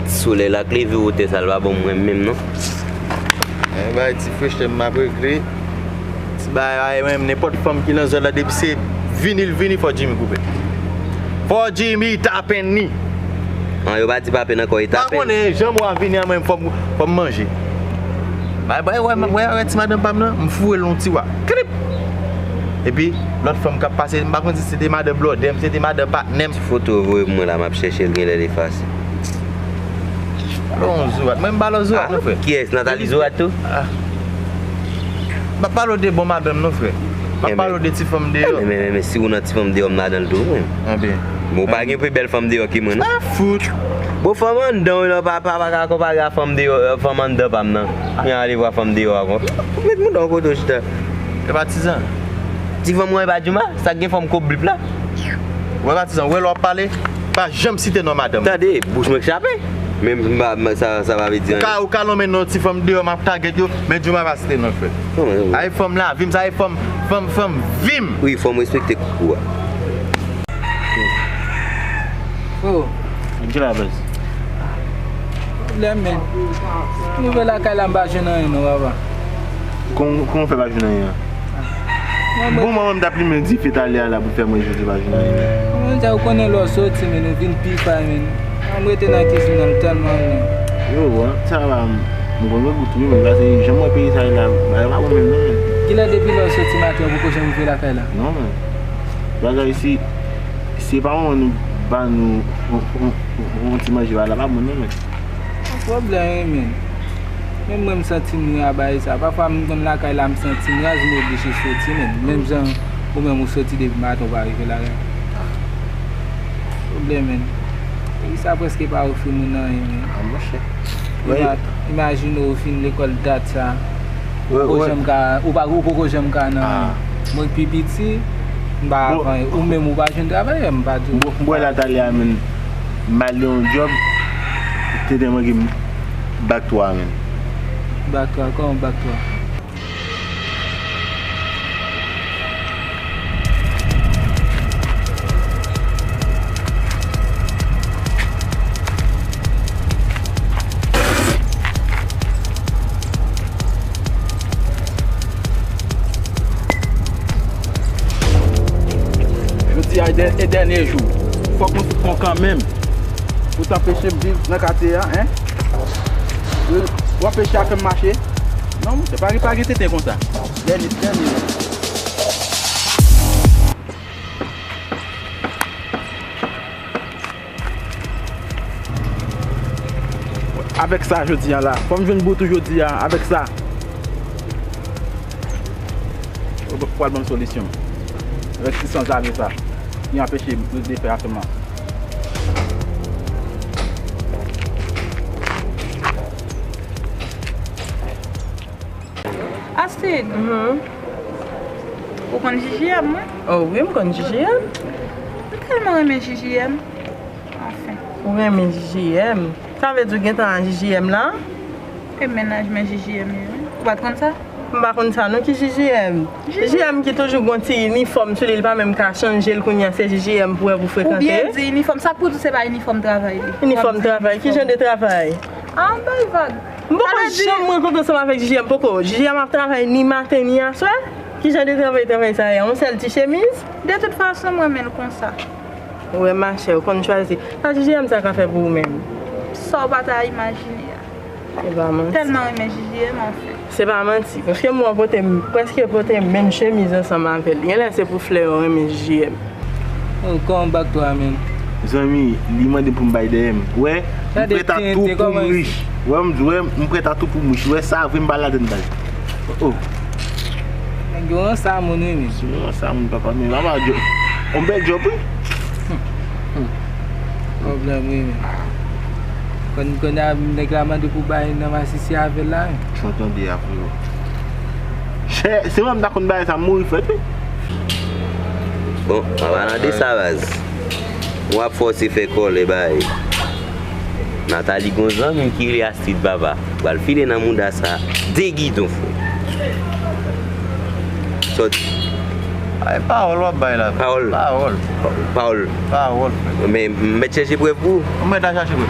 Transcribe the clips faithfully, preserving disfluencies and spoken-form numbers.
Solèy la k leve wotè sa, l pa bon mwen menm non. Mwen bay ti fresh, m ap regle. Ti bagay, mwen menm, nenpòt fanm ki nan zòn la, depi se vini l vini, fò Jimmy koupe. Fò Jimmy tapen ni. An, yo pa di pa pen ankò, e tapen. Pa konnen, jan mwa vini an, mwen, fò m, fò m manje. Bay, bay, wè, wè, wè, ti madanm pa m nan, m foure l yon ti wa. Klip! Epi, lòt fanm k ap pase, m pa konn si se te madanm blòdè m, se te madanm patnè m. Ti foto yo voye pou mwen la, m ap chèche l, genlè l efase. Pale yon zorat. Mwen, m pale yon zorat, non, frè. Kiyès? Nathalie Zorat tou? Ah. M ap pale w de bon madanm, non, frè. M ap pale w de ti fanm deyò. Men, men, men, men, si w nan ti fanm deyò, m ladan l tou, mwen. Anben. Bon, pa gen pi bèl fanm deyò ke mwen, non. Ah, fout. Bon, fanm anndan, wi, non, pa, pa, pa ka konpare a fanm deyò, euh, fanm anndan pa m nan. Mwen ale vwa fanm deyò a konsa. Met mouda w kote w chita. E patizan. Ti fanm mwen e pa Djouma, sa k gen fanm ko blip la. Wè patizan, wè lè w ap pale, pa janm site non madanm. Tande, bouch mwen k chape. Men m pa, m, sa, sa pa vle di anyen. Ou ka, ou ka lonmen non ti fanm deyò, m ap tagèt yo, men Djouma pa site non frè. Ay fanm lavi m, sa e fanm, fanm, fanm vi m. Wi, fò m respekte koukou a. Oh. Ki la baz? Pwoblèm, men. M rive lakay la, m pa jwenn anyen non, papa. Kòman, kòman w fè pa jwenn anyen an? Bon, mwen menm, m t ap limen dife talè a la pou fè manje, ou pa jwenn anyen, men. Kòman di a, ou konnen lè w soti, men, ou vin pi fay, men. An, m rete nan kizin nan, m tèlman anyen. Yo, an, sa va, m, m konn gou tou, men, pase jan m wè peyi sa ye la, bagay pa bon menm, non, men. Kilè depi lè w soti maten, ou poko janm rive lakay la? Non, men. Bagay si, si se pa manman nou ba nou yon, yon, yon, yon ti manje, bagay la pa bon, non, men. Pa pwoblèm, wi, men. Menm mwen, m santi m ri a bagay sa. Pafwa, m konn lakay la, m santi m raz, m oblije soti, men. Menm jan ou menm ou soti depi maten, ou pa rive lakay. Pwoblèm, men. Peyi sa prèske pa ofri moun anyen, men. Ah, monchè. Ima-, imajine w fin lekòl dat sa. Ou poko janm ka, ou pa, ou poko janm ka nan. Mwen k pi piti, m pa avan. Ou menm, ou pa jwenn travay, m pa di w. Bon, m wè la talè a, men. M al yon djòb, te te manke m bak twa, men. Bak twa, kòman bak twa? Jodi a e dè-, e dènye jou. Fòk nou fout pran kanmenm. Ou t anpeche m viv nan katye a, en? W ap peche a fè m mache? Non, monchè, pa gen, pa gen tenten konsa. Dènye, dènye. Avèk sa jodi a la, fò m jwenn bout ou jodi a, avèk sa. Ou pral ban m solisyon. Avèk ti sanzave sa, ki anpeche m de fè afè m nan. Astrid, ou konn J J M, wi? Oh wi, m konn J J M. M tèlman renmen J J M. Anfen. Ou renmen J J M? Sa vle di w gentan nan J J M la? E mennaj mwen J J M ye, wi. Ou pa t konn sa? M pa konn sa non, ki J J M? J J M ki toujou gon ti inifòm sou li, li pa menm ka chanje l kounye a, se J J M pou wè pou frekante. Ou byen di inifòm, sa k pou di se pa inifòm travay li? Inifòm travay, ki jan de travay? Ah, bay vag. M poko janm rankontre ansanm avèk J J M, poko. J J M ap travay ni maten ni aswè. Ki jan de travay, travay sa ye? Yon sèl ti chemiz? De tout fason, m renmen l konsa. Ou wè machè, ou konn chwazi. Sa J J M sa ka fè pou ou menm? Sa w pa ta imajine a. Se pa manti. Tèlman renmen J J M, anfen. Se pa manti, paske m wè w pote, prèske pote menm chemiz ansanm avè l. Genlè se pou flè yo renmen J J M. Oh, kòman bak twa, menm? Zanmi, li mande pou m bay dèyè m. Wè, m prèt a tou pou m rich. Wè, m, wè, m prèt a tou pou m rich. Wè sa, vre m pa ladann baz. Oh. Nèg yo ranse a moun, wi, men. Si nou ranse a moun, papa, men papa, djòb. On bèl djòb, wi. Pwoblèm, wi, men. Konn, konn a, nèg la mande pou bay nan masisi avè l la, wi. Sa w tande a, frero? Chè, se mwen m ta konn bay sa, m mouri frèt, wi. Bon, an palan de sa, baz. W ap fòse fè kòlè, bay. Nathalie gon zanmi ki rele Astrid, papa. Pral file nan mouda sa de gidon, frè. Sòti. Ay, pawòl w ap bay la. Pawòl. Pawòl. Pawòl. Pawòl, frè. Men, m mèt chèche prèv pou ou. Ou mèt al chache prèv.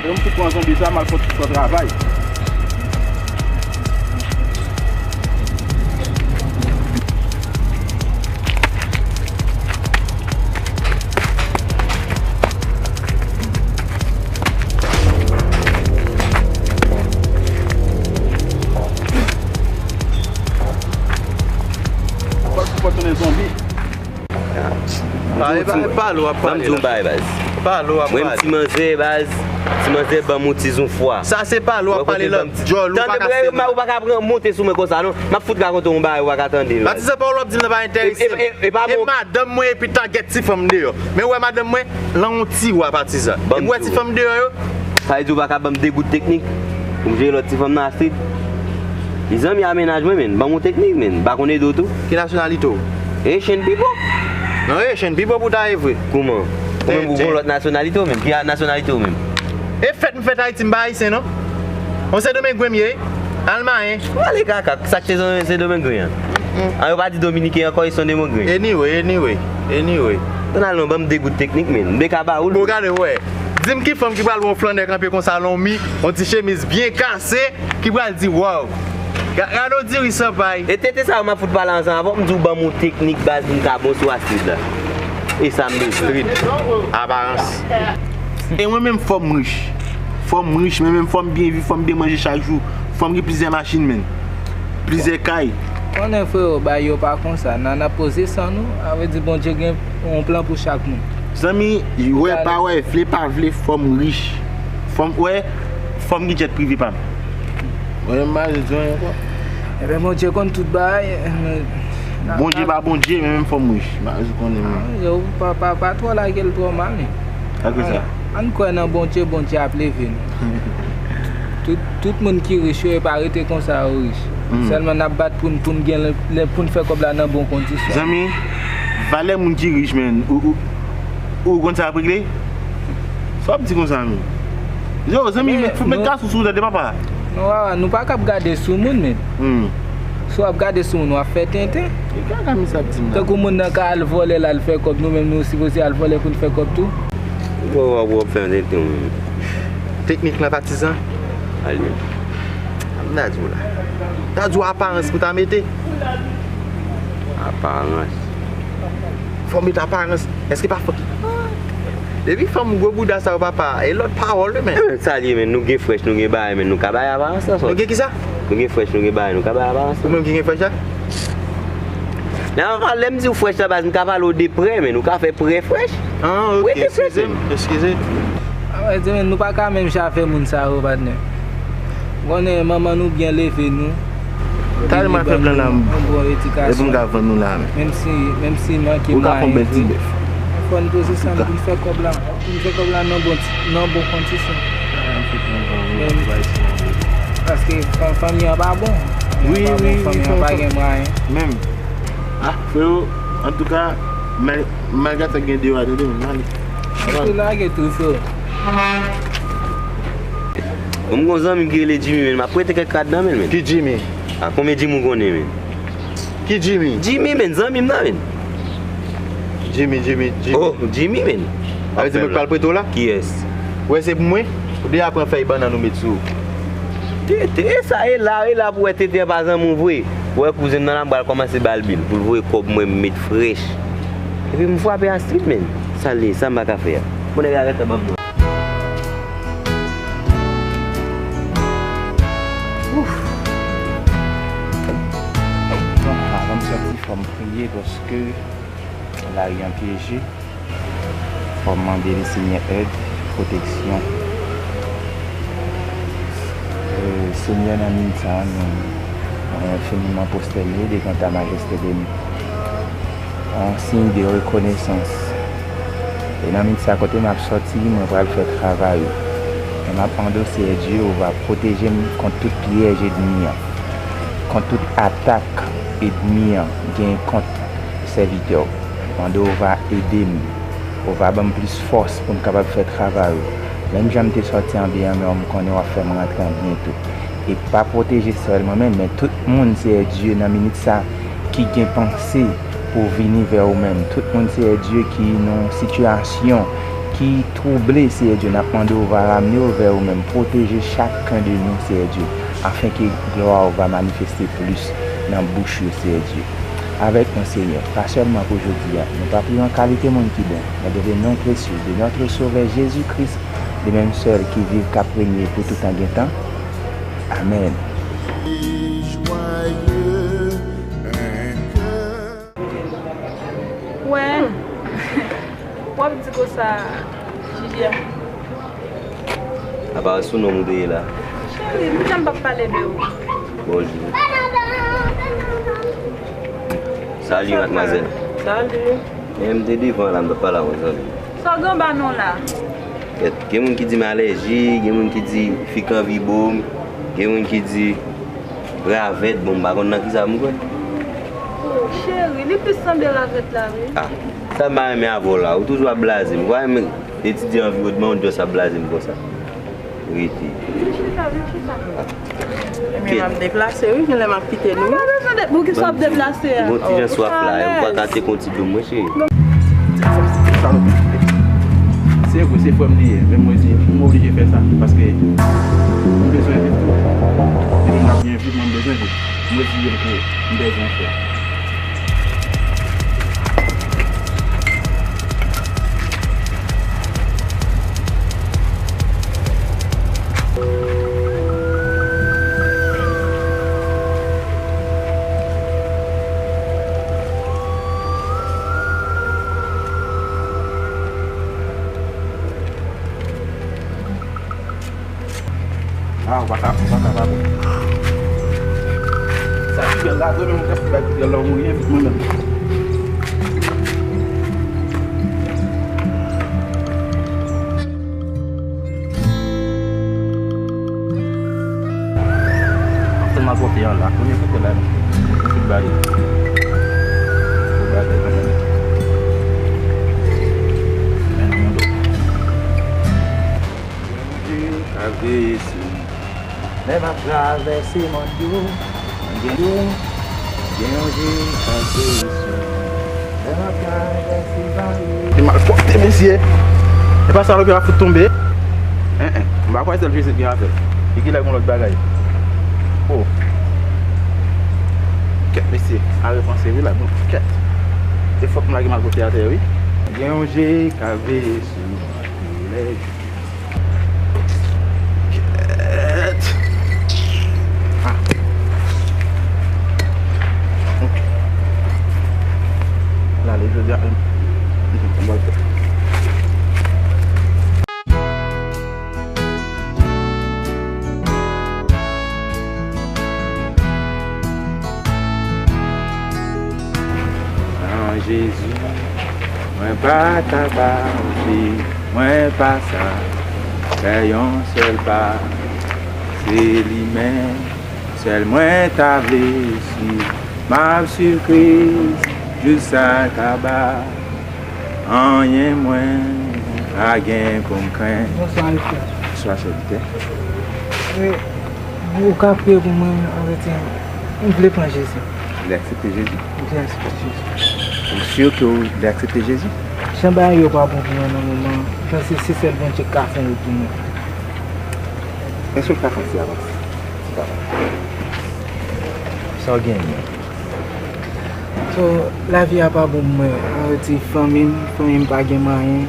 Yo, m fout pran zonbi sa, m al fè ti travay. Fòk ou fè tounen zonbi. Ah, e pa, e pa pale w ap pale la. Ban m di w yon bagay, baz. Pale w ap pale. Mwen, m ti manzè, baz. Ti manzè ban m yon ti zoufwa. Sa se pale w ap pale la. Djòl ou pa ka fè. Tande, ou pa ka pran monte sou mwen konsa, non. M ap fout rakonte w yon bagay ou pa ka tande, baz. Patizan, pawòl w ap di m nan pa enterese m. E, e, e, e pa bon. E madanm mwen epi tagèt ti fanm deyò. Men w wè madanm mwen, lan yon ti wa patizan. Epi w wè ti fanm deyò yo, Sa vle di ou pa ka ban m de gout teknik pou m jere lòt ti fanm nan, Astrid? Li zanmi a mennaj mwen, men. Ban m yon teknik, men. M pa konn ede w tou. Ki nasyonalite w? Haitian people. Non, Haitian people pou ta ye vre. Kouman? Ou menm ou gon lòt nasyonalite ou menm? Ki nasyonalite ou menm? E fèt m fèt Ayiti, m pa ayisyen, non. On Sendomengwen m ye. Al mayen. Ou ale kaka, sa k te Sendomengwen an? An, yo pa di Dominiken ankò, ils sont Dominicains. Anyway, anyway, anyway. Donald, non, ban m de gout teknik, men. M te ka ba ou l. Bon, gade, wè. Di m ki fanm ki pral wè yon flannè kanpe konsa, lonmi, yon ti chemiz byen kase, ki pral di, "Waw." Ga-, gade yon diri san pay. E tete sa yo m ap fout pale ansanm avè w, m di w ban m yon teknik baz pou m ka bon sou Astrid la. E sa m bezwen. Astrid, aparans. E mwen menm fò m rich. Fò m rich, men menm fò m byen viv, fò m byen manje chak jou. Fò m gen plizyè machin, men. Plizyè kay. Konnen freo, bagay yo pa konsa. Nan, n ap poze san nou, sa vle di Bondye gen yon plan pou chak moun. Zanmi, wè pa wè, vle pa vle, fò m rich. Fò m, wè, fò m gen jet prive pa m. Wè, m pa di anyen ankò. Ebyen, Bondye konn tout bagay. Bondye pa Bondye, men menm fò m rich. M pa di konnen, men. Ah, yo, pa, pa, pa twò lage l twò mal, non. Sa ki sa? Ann, ann kwè nan Bondye, Bondye ap leve nou. Tout, tout moun ki rich yo, e pa rete konsa yo rich. Sèlman n ap bat pou n, pou n gen lè, lè pou n fè kòb la nan bon kondisyon. Zanmi, valè moun ki rich, men. Ou, ou, ou konn sa ap regle? Sa w ap di konsa, men? Yo, zanmi, met, met gasou sou ou tande, papa. Non, wawa, nou pa kab gade sou moun, men. Si w ap gade sou moun, w ap fè tenten. E kaka misye ap di m la? Tankou moun nan ka al vòlè, l al fè kòb, nou menm nou sipoze al vòlè pou n fè kòb tou. Ou wè w ap fè yon tenten, wi. Teknik lan patizan. Ale. M ta di w la. M ta di w aparans pou ta mete. Aparans. Fò w met aparans. Èske pa fò? Depi fanm gwo bouda sa yo papa, e lòt pawòl wi, men. Sa l ye, men, nou gen frèch, nou gen bagay, men, nou ka bay aparans lan sòt. Nou gen kisa? Nou gen frèch, nou gen bagay, nou ka bay aparans lan. Ou menm ki gen frèch la? Nan, lè m di w frèch la, baz, m ka pale w de prè, men, nou ka fè prè frèch. Ah, ok, eskize m, eskize. Ah, wè, di, men, nou pa ka menm jan avè moun sa yo, patnè. Ou konnen manman nou byen leve nou. Talè m al fè blan la, m, bon edikasyon. Epi m ka vann nou la, men. Menm si, menm si manke mwayen vre. Ou ka fè yon bèl ti bèf. Fò n poze san pou n fè kòb la. Pou n fè kòb la nan bon, nan bon kondisyon. Men, paske fan-, fanmi an pa bon. Wi, wi, wi, fanmi an pa gen mwayen. Menm. Ah, freo, antouka, mal-, malgre sa gen deyò a, tande, men, ale. Ou lage tou, freo. Bon, m gon zanmi m ki rele Jimmy, men, m ap prete kèk rad nan men l, men. Ki Jimmy? A, konbyen Jimmy ou konnen, men? Ki Jimmy? Jimmy, men, zanmi m nan, men. Jimmy, Jimmy, Jimmy. Oh, Jimmy, men. Sa vle di mwen k pral prete w la? Kiyès? Ou wè se pou mwen? Ou deja pran fèy bannann ou met sou ou. Tete, e sa, e la, e la pou wè tete an pa zanmi w vre. Ou wè kouzen m nan la, m pral kòmanse ba l bil pou l voye kòb mwen m met frèch. Epi m frape Astrid, men. Sa l ye, sa m pa ka fè a. Bon, nèg la gentan ban m non. Ouf. Bon, avan m sòti, fò m priye paske lari an pyeje. Fò m mande Lesenyè èd, pwoteksyon. E, Senyè, nan minit sa a, nou, mwen enfiniman pwostène devan ta majeste beni. An siy de rekonesans. E nan minit sa a, kote m ap sòti, mwen pral fè travay ou. E m ap mande w, Seyè Dye, ou va pwoteje m kont tout pyèj ènmi an, kont tout atak ènmi an gen kont sèvitè w. Mande w va ede m, ou va ban m plis fòs pou m kapab fè travay ou. Menm jan m te sòti an byen an, men m konnen w ap fè m rantre an byen tou. E pa pwoteje sèl mwen menm, men tout moun, Seyè Dye, nan minit sa, ki gen panse pou vini vè ou menm. Tout moun, Seyè Dye, ki nan yon sitiyasyon ki twouble, Seyè Dye, n ap mande w va ramne yo vè ou menm, pwoteje chak ken de nou, Seyè Dye, afenke glwa w va manifeste plis nan bouch yo, Seyè Dye. Avèk nou, Senyè, pa sèlman pou jodi a, nou pa priye an kalite moun ki bon, men de le nom précieux de notre Sauveur Jésus-Christ, li menm sèl ki viv, k ap renye pou tout tan gen tan. Amèn. Wè. W ap di konsa, J J M. Apa sou nonm ou te ye la? Cheri, m janm p ap pale de ou. Bonjou. Salut, mademoiselle. Salut. Men m te devan la, m t ap pale ak yon zanmi. Sa w gen anba non la? Kèt, gen moun ki di m alèji, gen moun ki di fi k anvi bo m, gen moun ki di ravèt, bon, m pa konn nan kisa m kwè. Oh, cheri, li plis sanble ravèt la, wi. Ah, sa m pa renmen avè w la, ou toujou ap blaze m. Ou pa renmen etidye anviwònman w, just ap blaze m konsa. Rete. Vin chita, vin chita. Ebyen, m ap deplase, wi, genlè m ap kite nou. Ou pa bezwen de-, poukisa w ap deplase a? Gon ti jan swaf la, ou pa ka te kon ti dlo m, wi, cheri. Se vre, se frè m li ye, men mwen di, m oblije fè sa, paske m bezwen viv tou. Depi m ap byen viv, mwen m bezwen viv. M oblije ke m bezwen fè. Ah, ou pa ka, ou pa ka pa bon. Sa ki bèl la, vre, men mwen kase bèl la, ou mouri, envit mwen menm. Ap fè malpwòpte an la, premye kote la, tout bagay. Tout bagay kanmenm. Men nan mondo. Gen yon je k ap veye sou mwen. Lè m ap travèse mòn yo, gen yo, gen yon je k ap veye sou mwen. Lè m ap travèse vale. Li malpwòpte, mesye. E pa sa lòt yo ap fout tonbe. En, en. M pa kwè sèl Jezi gen avè l. E kilè gon lòt bagay? Oh. Kèt, mesye. A repanse, wi, la. Bon, kèt. E fòk m lage malpwòpte atè, wi. Gen yon je k ap veye sou mwen toulèjou. Kèt. Ah. Ok. L ale jodi a. Nan Jezi, mwen pa ta pa viv. Mwen pa sa fè yon sèl pa, se li menm sèl mwen ta vle swiv. M ap swiv Kris jis sa kaba, anyen mwen pa gen pou m krenn. Bonswa, mesye. Bonswa, sèvitè. Wi, ou ka priye pou mwen, anvèti, m vle pran Jezi. Ou vle aksepte Jezi? M vle aksepte Jezi. Ou si ke w vle aksepte Jezi? Jan bagay yo pa bon pou mwen nan moman, m panse se sèl Bondye k ka fè yon wout pou mwen. Èske w ka fè yon ti avanse? Ti travay. Sa w genyen? So, lavi a pa bon pou mwen. Anvèti, fanmi m, fanmi m pa gen mwayen.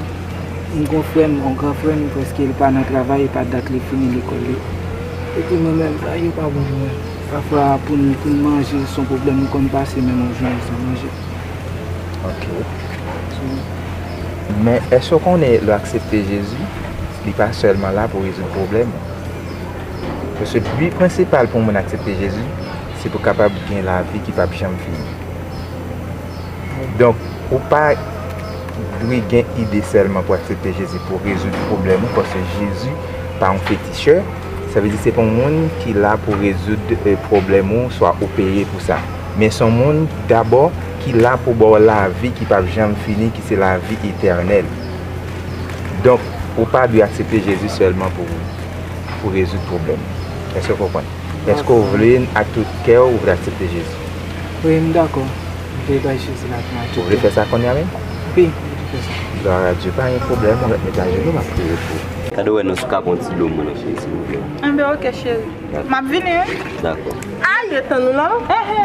M gon frè m, yon gran frè m, prèske li pa nan travay, e pa dat li fini lekòl li. Epi mwen menm, bagay yo pa bon pou mwen. Pafwa, pou n, pou n manje, se yon pwoblèm, nou konn pase menm yon jounen san manje. Ok. So, men èske w konnen lè w aksepte Jezi, li pa sèlman la pou rezoud pwoblèm ou? Paske bi prensipal pou moun aksepte Jezi, se pou kapab gen lavi ki p ap janm fini. Donk, ou pa dwe gen ide sèlman pou aksepte Jezi pou rezoud pwoblèm ou, paske Jezi pa yon fetichè. Sa vle di se pa yon moun ki la pou rezoud, eh, pwoblèm ou, swa ou peye pou sa. Men se yon moun dabò ki la pou ba w lavi ki p ap janm fini, ki se lavi etènèl. Donk, ou pa dwe aksepte Jezi sèlman pou, pou rezoud pwoblèm. Èske w konprann? Èske w vle ak tout kè w, ou vle aksepte Jezi? Wi, m dakò. M vle bay Jezi lavi m ak tout kè m. Ou vle fè sa kounye a menm? Wi. Glwa a Dye, pa gen pwoblèm, ou mèt met ajenou, m ap priye pou ou. Gade wè non si w ka pran ti dlo mwen non cheri, silvouplè. Enben, oke, cheri. Dakò. M ap vini, wi. Dakò. Ay, e tann ou la. Ehe.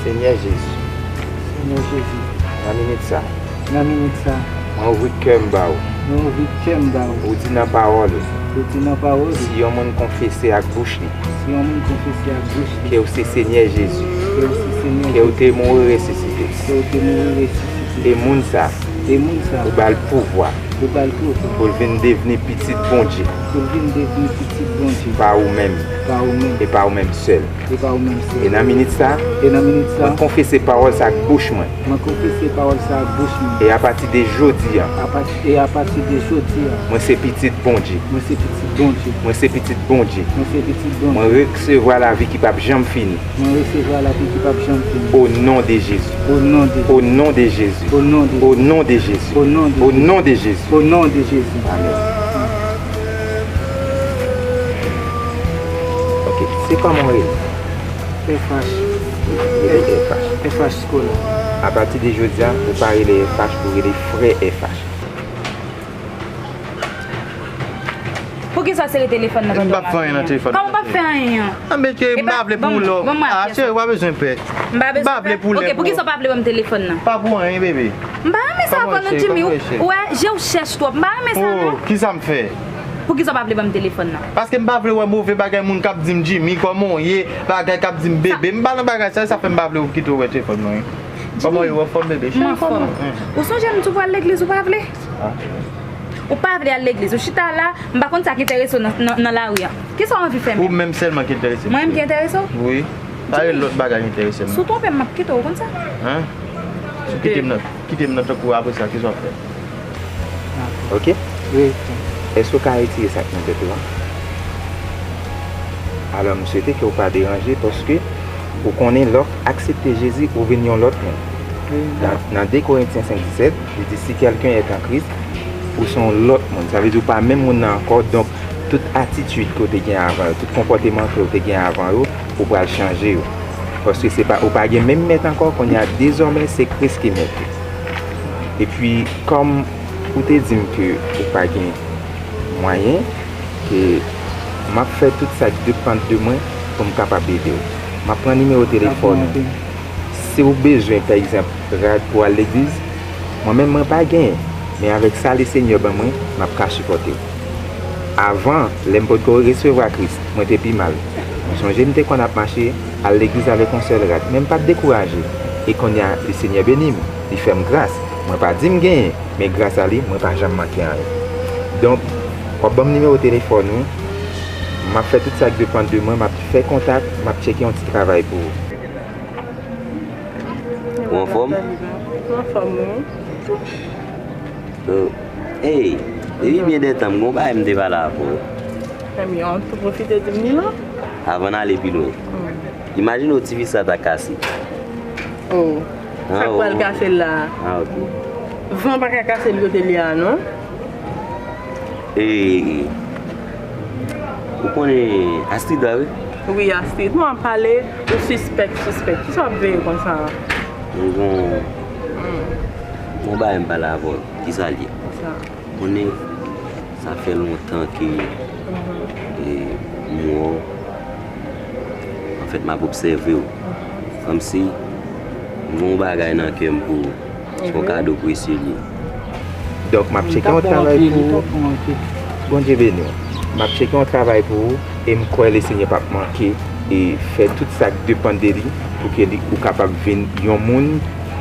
Senyè Jezi. Senyè Jezi. Nan minit sa. Nan minit sa. Mwen ouvri kè m ba ou. Mwen ouvri kè m ba ou. Ou di nan pawòl ou. Ou di nan pawòl ou. Si yon moun konfese ak bouch li. Si yon moun konfese ak bouch li. Ke w se Senyè Jezi. Ke w se Senyè Jezi. Ke w te mouri resisite. Ke w te mouri resisite. E moun sa. E moun sa. Ou ba l pouvwa. Ou ba l pouvwa. Pou l vin devni pitit Bondye. Pou l vin devni pitit Bondye. Pa ou menm. Pa ou menm. E pa ou menm sèl. E pa ou menm sèl. E nan minit sa, E nan minit sa, mwen konfese pawòl sa ak bouch mwen. Mwen konfese pawòl sa ak bouch mwen. E apati de jodi a, Apati, e apati de jodi a, mwen se pitit Bondye. Mwen se pitit Bondye. Mwen se pitit Bondye. Mwen se pitit Bondye. Mwen resevwa lavi ki p ap janm fini. Mwen resevwa lavi ki p ap janm fini. O non de Jezi. O non de Jezi. O non de Jezi. O non de Jezi. O non de Jezi. O non de Jezi. O non de Jezi. O non de Jezi. Amèn. Ok, se kòman w rele? F H. Rele F H. F H Scola. Apati de jodi a, ou pa rele F H, ou rele frè F H. Poukisa w sere telefòn nan pandan w ap fè anyen an? Kòman w p ap fè anyen an? Anben cheri, m pa vle pou lè. Ah cheri, w pa bezwen pè. M pa bezwen pè? Ok, poukisa w pa vle ban m telefòn nan? Pa pou anyen bebe. M pa renmen sa avè w non Jimmy. Ou wè, je w chèch twòp. M pa renmen sa non. Oh, kisa m fè? Poukisa w pa vle ban m telefòn nan? Paske m pa vle wè move bagay moun k ap di m Jimmy, kòman w ye, bagay k ap di m bebe. M pa nan bagay sa, e sa fè m pa vle w kite w wè telefòn mwen wi. Kòman w ye, w anfòm bebe? Cheri, kòman? Ou sonje m di w pral legliz, ou pa vle? Ah. Ou pa vle al legliz, ou chita la, m pa konn sa k enterese w nan, nan, nan lari a. Kisa w anvi fè menm? Ou menm sèlman ki enterese m. Mwen menm ki enterese w? Wi. Pa gen lòt bagay ki enterese m. Si w twonpe m, m ap kite w, ou konn sa? Hein? Si w kite m nan, kite m nan tankou apre sa, kisa w ap fè? Ok? Wi. Èske w ka retire sa k nan tèt ou a? Alò, m swete ke w pa deranje, paske ou konnen lè w aksepte Jezi, ou vin yon lòt moun. Nan, nan de Korentyen senk disèt, li di, si quelqu'un est en Christ, ou se yon lòt moun. Sa vle di ou pa menm moun nan ankò, donk tout atitid ke w te gen avan yo, tout konpòteman ke w te gen avan yo, ou pral chanje yo. Paske se pa, ou pa gen menm mèt ankò, kounye a, dezòmè, se Kris ki mèt ou. Epi, kòm ou te di m ke ou pa gen mwayen, ke m ap fè tout sa k depann de mwen pou m kapab ede w. M ap pran nimewo telefòn ou. Si w bezwen, pa egzanp, rad pou al legliz, mwen menm mwen pa genyen, men avèk sa Lesenyè ban mwen, m ap ka sipòte w. Avan, lè m potko resevwa Kris, mwen te pi mal. M sonje m te konn ap mache, al legliz avèk yon sèl rad, men m pa t dekouraje. E kounye a, Lesenyè beni m, li fè m gras. Mwen pa di m genyen, men gras a li, mwen pa janm manke anyen. Donk, w ap ban m nimewo telefòn ou, m ap fè tout sa k depann de mwen, m ap fè kontak, m ap tcheke yon ti travay pou ou. Ou anfòm? Mwen anfòm, wi. Oh, hey, depi byen de tan, m gon bagay m te pale avè w. Ebyen, ou tou pwofite di m li la? Avan n ale pi lwen. Hmm. Imajine w ti vis la ta kase. Oh. Sa k pral kase l la a? Ah, ok. Van pa ka kase l kote l ye a, non? E, ou konnen Astrid la, wi? Wi, Astrid. Nou ap pale, ou sispèk, sispèk. Kisa w ap veye konsa a? Mwen gon, gon bagay m pale avè w. Kisa l ye? Kisa? Konnen, sa fè lontan ke, e, m wè w. Anfèt, m ap obsève w. Kòmsi, m gen yon bagay nan kè m pou ou. Se yon kado presye l ye. Donk, m ap tcheke yon travay pou ou. Bondye beni w. M ap tcheke yon travay pou ou e m kwè Lesenyè p ap manke e fè tout sa k depann de li pou ke li, ou kapab vin yon moun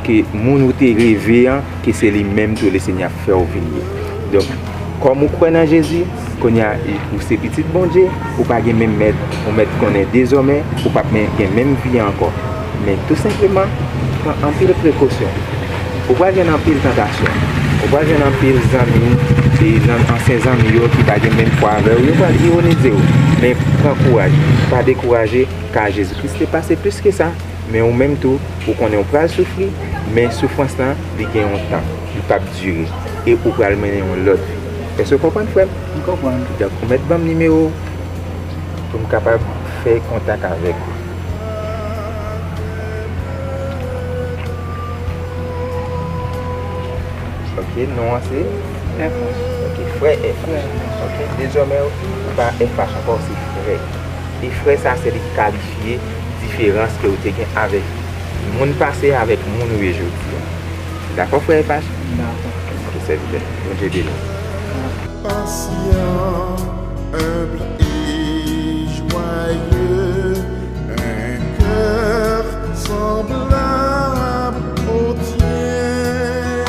ke moun ou te reve an, ke se li menm tou Lesenyè ap fè w vin ye. Donk, kòm ou kwè nan Jezi, kounye a, ou se pitit Bondye, ou pa gen menm mèt, ou mèt konnen dezòmè, ou p ap men, gen menm vi a ankò. Men tou senpleman, pran anpil prekosyon. Ou pral jwenn anpil tantasyon. Ou pral jwenn anpil zanmi, e nan ansyen zanmi yo ki pa gen menm fwa avè w, yo pral ironize w. Men pran kouraj, pa dekouraje, ka Jezi Kris te pase plis ke sa. Men ou menm tou, ou konnen ou pral soufri, men soufrans lan, li gen yon tan, li p ap dire, e ou pral mennen yon lòt vi. Èske w konprann, frè m? M konprann. Donk, ou mèt ban m nimewo w. Pou m kapab fè kontak avèk ou. Ok, non an se? F H. Ok, frè F H. Ok, dezòmè ou pa F H ankò, ou se frè. E frè sa, se li ki kalifye diferans ke ou te gen avèk moun pase avèk moun ou ye jodi a. Dakò, frè F H? Dakò. Ok, sèvitè. Bondye beni w. Patient, humble et joyeux, un cœur semblable au tien.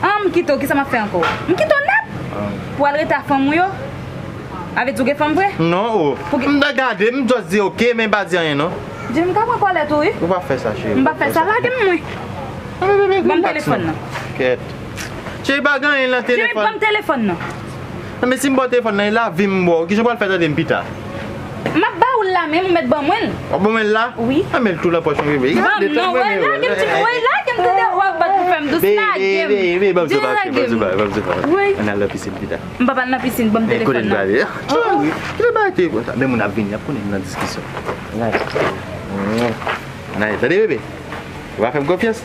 Ah, m kite w, kisa m ap fè ankò? M kite w nèt? Pou al rete a fanm ou yo? Avè di w gen fanm vre? Non, o. M ta gade, m just di ok, men m pa di anyen, non. Jimmy, m ka pran kòlèt ou, wi. Ou pa fè sa, cheri. M pa fè sa, lage m, mwen. Ban m telefòn nan. Kèt. Cheri, pa gen anyen nan telefòn. Jimmy, ban m telefòn nan. Non, men si m ba w telefòn nan, e lavi m ba w. Kijan w pral fè tande m pita? M ap ba ou l la menm, ou mèt ban mwen l. W ap ban mwen l la? Wi. A, men l tou nan pòch mwen, bebe. Ban m non, wè, lage m, Jimmy, wè, lage m, tande w ap bat pou fè m dous, lage m. Bebe, bebe, bebe, ban m sou pa, ban m sou pa, ban m sou pa. Wi. Ann al nan pisin pita. M p ap al nan pisin, ban m telefòn nan. Kote n prale? Kite bay telefòn sa. Men moun ap vini, y ap konnen m nan diskisyon. Ann al. Ann al, tande, bebe? Ou pa fè m konfyans?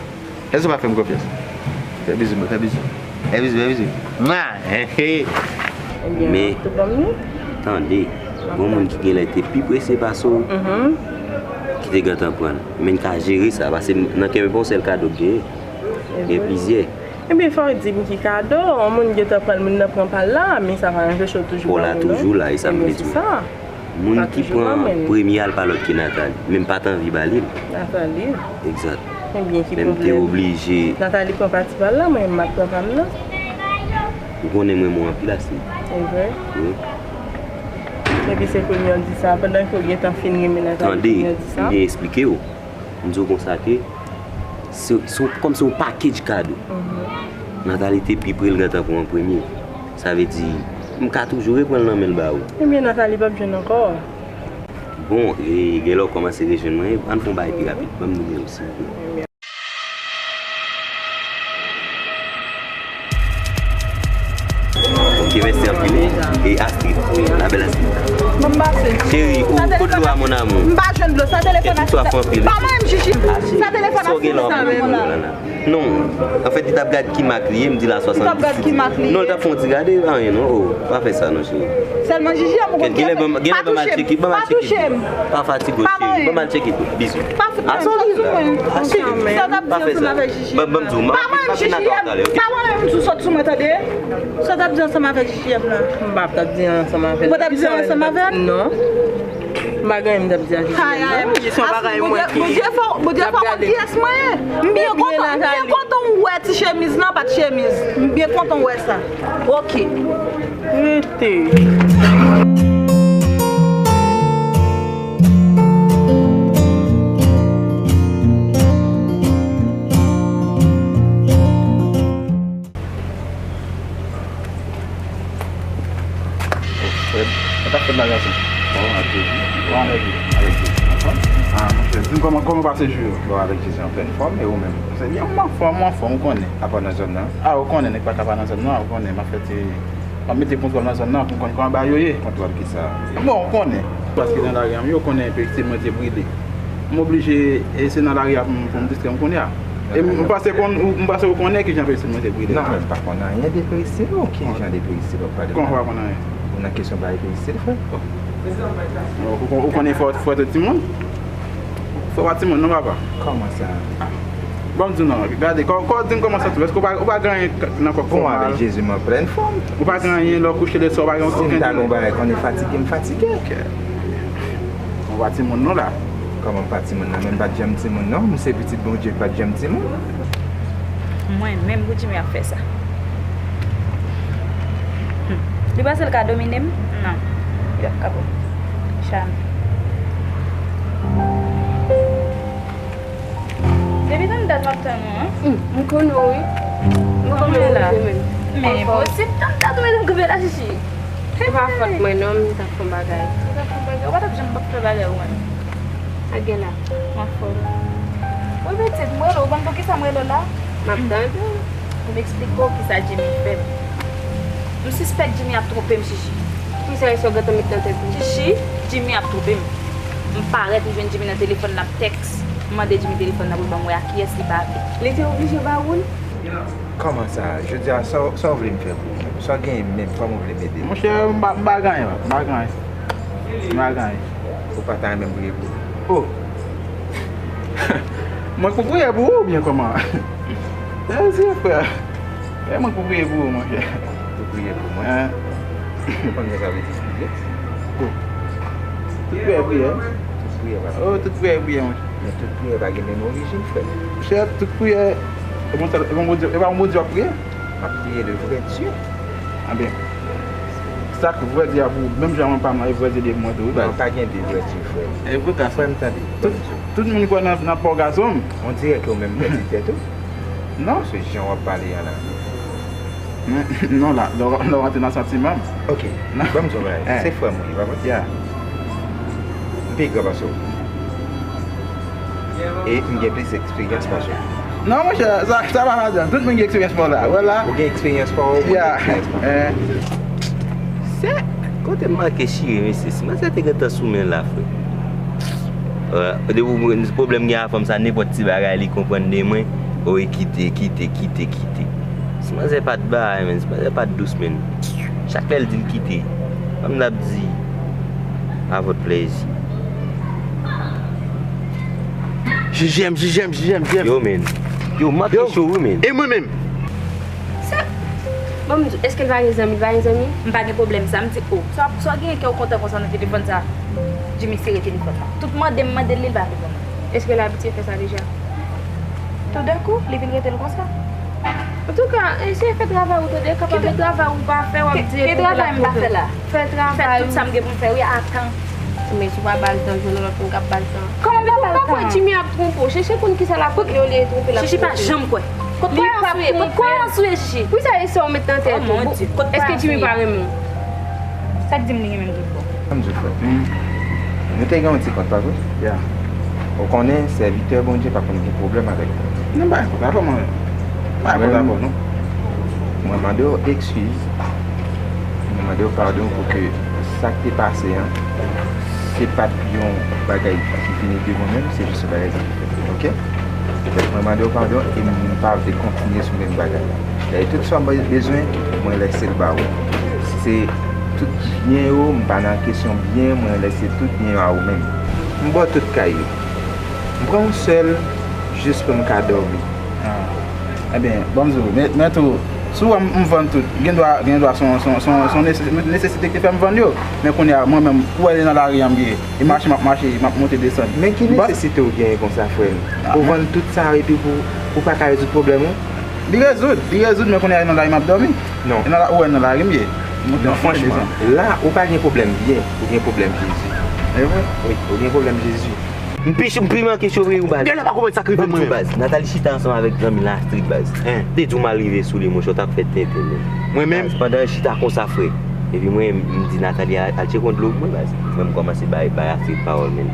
Èske ou pa fè m konfyans? Fè bizou mwen, fè bizou. Fè bizou, fè bizou. Mwa! He, he. Ebyen, men, ou tou ban m li? Tande, gon moun ki genlè te pi prese pase w, ki te gentan pran l. Men n ka jere sa, paske nan kè mwen, pa yon sèl kado k genyen. Gen plizyè. Ebyen, fò w di m ki kado, yon moun gentan pran l, moun nan pran pa l la, men sa pa anpeche w toujou pran moun nan. Pran l la toujou la, e sa m vle di w. Ebyen, se sa. Moun ki pran premye a, l pa lòt ke Nathalie. Men m pa t anvi ba li l. Nathalie? Egzat. Ebyen, ki pwoblèm? Men m te oblije. Nathalie pran pati pa l la, mwen menm m ap pran pa m nan. Ou konnen m renmen w anpil, Astrid. E vre? Wi. Epi se kounye a w di sa, pandan ke w gentan fin renmen Nathalie, kounye a w di sa? Tande, m byen eksplike w. M di w konsa ke se, se, kòm se yon package kado. Nathalie te pi pre l gentan pran an premye. Sa vle di, m ka toujou repran l nan men l ba ou. Ebyen, Nathalie p ap jwenn ankò. Bon, e, genlè w kòmanse rejwenn mwen, ann fè yon bagay pi rapid. Ban m nimewo w, silvouplè. Ok, mèsi anpil. E Astrid, la belle Astrid. Ban m pase. Cheri, ou, kote dlo a, mon amour? M pa jwenn dlo, sa telefòn Astrid. Kèt ou swaf anpil. Pa mwen menm, Jiji. Sa telefòn Astrid sa menm la. Non, anfèt, li t ap gad ki mak li ye, m di l a swasanndisit. Li t ap gad ki mak li ye. Non, li t ap fè yon ti gade, anyen non, oh, pa fè sa non, cheri. Sèlman Jiji a pou konn ki afè. Genlè, ban m al tcheke, ban m al tcheke. Pa touche m. Pa fatige w, cheri. Ban m al tcheke tou. Bizou. Pa fout mwen, sot sou mwen. Sa w t ap di ansanm avèk Jiji a. Ban m di w, m ap vin nan kò w talè, ok? Pa mwen menm m di w sot sou mwen, tande? Sa w t ap di ansanm avèk Jiji a la? M p ap t ap di ansanm avè l. Ou p ap t ap di ansanm avè l? Non. M pa gen anyen m t ap di a Jiji a, non. Jezi, se yon bagay mwen ki... Bondye fè w konn kiyès mwen ye. M byen kontan, m byen kontan w wè ti chemiz lan, pa t chemiz. M byen kontan w wè sa. Ok. Rete. Fred, sa t ap fèt la, gason? Bon, ak Jezi. Bon, avèk Jezi. Avèk Jezi. Anfòm? Ah, monchè, di m kòman, kòman pase jou yo? Bon, avèk Jezi, anplèn fòm, e ou menm? Se byen, m anfòm, m anfòm, ou konnen. Apa nan zòn nan? Ah, ou konnen, nèg pa ka pa nan zòn nan, ou konnen, m ap fè ti, m ap mete kontwòl nan zòn nan pou m konn kòman bagay yo ye. Kontwòl kisa? Bon, ou konnen. Paske nan lari a, yo konnen peristil mwen te brile. M oblije, e se nan lari a pou m, pou m distrè m kounye a. E m, m panse konn, ou, m panse ou konnen kijan peristil mwen te brile. Non, mwen m pa konn anyen de peristil ou. Ki jan de peristil w ap pale la? Kòman w pa konn anyen? Ou nan kesyon bagay peristil, frè? Ou, ou, ou konnen fò, fò tout timoun? Fò pa timoun non, papa. Kòman sa? Bon, m di w non, gade, kò, kò, di m kòman w santi w. Èske w pa, ou pa gen anyen nan kò k fè w mal? Bon, avèk Jezi, m an plèn fòm. Ou pa gen anyen, lè w kouche leswa, ou pa gen okenn... Si m ta gen yon bagay, konnen fatige, m fatige. Ok. Ou pa timoun non la. Kòman m pa timoun nan? Men m pa t janm timoun non. M se pitit Bondye, m pa t janm timoun. Mwen menm pou Jimmy ap fè sa. Hmm. Li panse l ka domine m? Non. Li p ap ka pran m. Jamais. Depi tann dat m ap tann ou an. Hmm, m konnen w wi. M konnen w wi menm. Men enposib tann dat ou mete m kanpe la, Jiji. Se pa fòt mwen non, m t ap fè yon bagay. Ou t ap fè yon bagay? Ou pa t ap janm p ap fè bagay ou menm. Sa k gen la? M anfòm. Wi pitit, m rele w, ou konn poukisa m rele w la? M ap tande w. Pou m eksplike w kisa Jimmy fè m. M sispèk Jimmy ap twonpe m, Jiji. Poukisa e sa w gentan met nan tèt ou? Chichi, Jimmy ap twonpe m. M parèt, m jwenn Jimmy nan telefòn, l ap tèks. M mande Jimmy telefòn nan pou l ban m wè ak kiyès li pale. Li te oblije ba ou l? Kòman sa? Jodi a, sa w, sa w vle m fè pou ou menm? Sa w genyen menm, kòman w vle m ede w? Monchè, m pa, m pa gen anyen, m pa gen anyen. M pa gen anyen. Ou pa ta renmen m priye pou ou? Oh! Mwen k pou priye pou ou oubyen kòman? Sèzi, frè. E mwen k pou priye pou ou, monchè. Pou priye pou mwen? Hein? Ou konn sa sa vle di priye? Oh. Tout priyè priyè. Tout priyè pa. Oh, tout priyè priyè, monchè. Men tout priyè pa gen menm orijin, frè. Monchè, tout priyè, e bon, e bon Bondye, e pa bon Bondye w ap priye? M ap priye le vrè Dye. Anben, sa k vrè Dye a pou ou, menm jan mwen pa m nan, e vrè Dye li ye pou mwen tou, wi, baz. Non, pa gen de vrè Dye, frè m. E vrè, frè m, tande. Tout, tout moun kwè nan, nan pa w, gason m. On dirè ke ou menm pèdi tèt ou. Non. Se jan w ap pale an la. Men, non, la, lè w, lè w rantre nan santiman m. Ok. Non. Ban m di w yon bagay. Hein. Se frè m ou ye, pa vre? Yeah. M pi gran pase w. E m gen plis eksperyans pase w. Non, monchè, sa, sa pa madanm. Tout moun gen eksperyans pa w la. Ou wè la? Ou gen eksperyans pa w, ou gen eksperyans pa w. Yeah. Eh. Se kote m manke chire, mesye. Si manzè te gentan sou men la, frè. Euh, depi w, pwoblèm gen a fanm sa, nenpòt ti bagay li konprann de mwen. O, e kite, kite, kite, kite. Si manzè pa t bay, men, si manzè pa t dous, men. Chak lè l di l kite, kòm n ap di, a vòt plèzi. J J M, J J M, J J M, J J M. Yo, men. Yo, m ap cho, wi, men. E mwen menm? Sa, bon, m di, èske l pa gen zanmi? L pa gen zanmi? M pa gen pwoblèm sa. M di, oh, sa, sa w genyen kè w kontan konsa nan telefòn sa? Jimmy sere telefòn la. Tout mande m, mande l, li pa reponn mwen. Èske l abitye fè sa deja? Toudenkou, li vin rete l konsa? Antouka, eseye fè travay ou, tande, kapab fè travay ou pa fè, w ap di e travay m pa fè la. Fè travay ou. Fè tout sa m gen pou m fè, wi, a tan. Men si w pa ba l tan, jwenn yon lòt moun k ap ba l tan. Kòman pa ba l tan? Jimmy ap twonpe w. Chèche konn kisa l ap regle olye twonpe l ap twonpe. Chichi pa janm kwè. Kot kwayans ou ye? Kot kwayans ou ye, Chichi? Poukisa e sa w met nan tèt ou? Èske Jimmy pa renmen w? Sa k di m li renmen m tout bon? Ann di w frè. Nou te gen yon ti kont, pa vre? Ya. Ou konnen, sèvitè Bondye pa konn gen pwoblèm avèk kont. Non, pa gen kont avè mwen. Pa gen kont avè w, non. Mwen mande w eskiz. Mwen mande w padon pou ke sa k te pase an, se pa t yon bagay ki vini de mwen menm, se jis yon bagay ki te fèt, oke? Donk, mwen mande w padon e m pa vle kontinye sou menm bagay la. Dayè, tout sa w bezwen, mwen lèse l ba ou. Se tout byen yo, m pa nan kesyon byen, mwen lèse tout byen yo a ou menm. M ba w tout kay yo. M pran yon sèl, jis pou m ka dòmi. Ah. Ebyen, ban m di w, men, men tou, si w wè m, m vann tout, gen dwa, gen dwa se yon, se yon, se yon, se yon nese-, nesesite ki te fè m vann yo. Men kounye a, mwen menm, ou wè nan lari a m ye. E mache m ap mache, m ap monte desann. Men ki nesesite w genyen konsa, frè m? Ou vann tout sa epi pou, pou pa ka rezoud pwoblèm ou? Li rezoud, li rezoud, men kounye a nan lari m ap dòmi. Non. E nan la, ou wè nan lari m ye. M monte, m ap monte desann. Non, franchman, la, ou pa gen pwoblèm byen, ou gen pwoblèm Jezi. E vre? Wi, ou gen pwoblèm Jezi. M pi, m pi manke cho vre wi baz. Gen lè pa konprann sa k rive mwen menm. Baz, Nathalie chita ansanm avèk zanmi l Astrid baz. Hein. Te di w m al rive sou li, monchè, w t ap fè tenten menm. Mwen menm? Baz, pandan l chita konsa, frè. Epi mwen, m di Nathalie al, al tcheke yon dlo pou mwen, baz. Mwen, m kòmanse bay, bay Astrid pawòl, men.